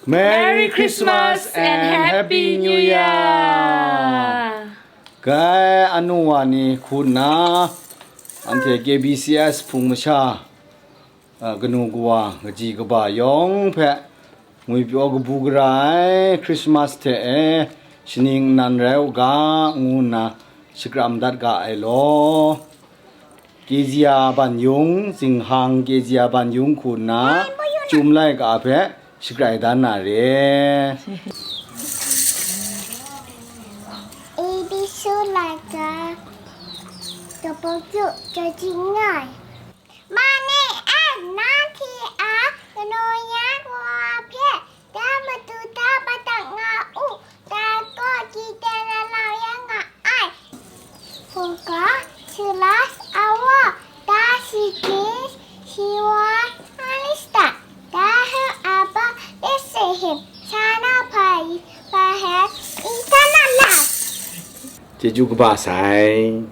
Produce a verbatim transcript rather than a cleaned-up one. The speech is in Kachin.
Merry Christmas and Happy New Year! Kai anu wa ni hku nna, anhte K B C S hpung masha, a, kanu kawa, kaji kaba yawng hpe ngwipyaw kabu gara ai Christmas hte e shaning nnan rai u ga, ngu nna shakram dat ga ai law. Kezia ban yung, zinghang kezia ban yung hku nna, chyum laika hpe shagrai dan na re. A B C laika, kabaw kyu, jajing ngai. Ma ni e, na hti a, kanu ya kawa hpe, da matu da madat nga u, da gaw gyi de na lau ya nga ai. Hpuga, silas, awa, da shiki, shiwa, alista, da her aba, Bethlehem, sana pai, pahet, intana la. Chyeju kaba sai.